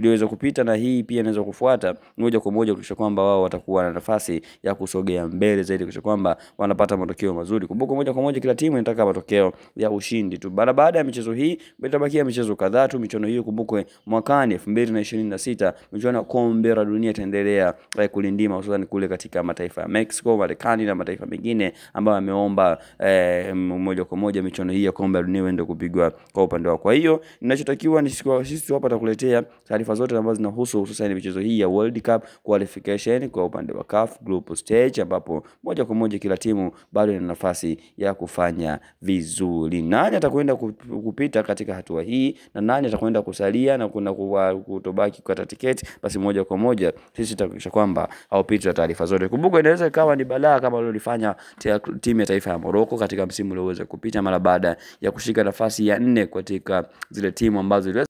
iliyoweza kupita na hii pia inaweza kufuata moja kwa moja, kuhakikisha kwamba wao watakuwa na nafasi ya kusogea mbele zaidi, kuhakikisha kwamba wanapata matokeo mazuri. Kumbuka moja kwa moja kila timu inataka matokeo ya ushindi tu. Baada ya michezo hii itabakia michezo kadhaa tu. Michuano hiyo kumbukwe, mwakani 2026 michuano ya kombe la dunia itaendelea kulindima, hususan kule katika mataifa ya Mexico, Marekani na mataifa mengine ambayo yameomba moja kwa moja michuano hii ya kombe la dunia iende kupigwa kwa upande wao. Kwa hiyo ninachotakiwa ni sisi hapa tutakuletea taarifa zote ambazo zinahusu hususan michezo hii ya World Cup qualification kwa upande wa CAF Group Stage, ambapo moja kwa moja kila timu bado ina nafasi ya kufanya vizuri. Nani atakwenda kupita katika hatua hii na nani atakwenda kusalia na kuna kutobaki kukata tiketi, basi moja kwa moja sisi tutahakikisha kwamba haupiti taarifa zote. Kumbuka inaweza ikawa ni balaa kama walilofanya timu ya taifa ya Morocco katika msimu ulioweza kupita mara baada ya kushika nafasi ya 4 katika zile timu ambazo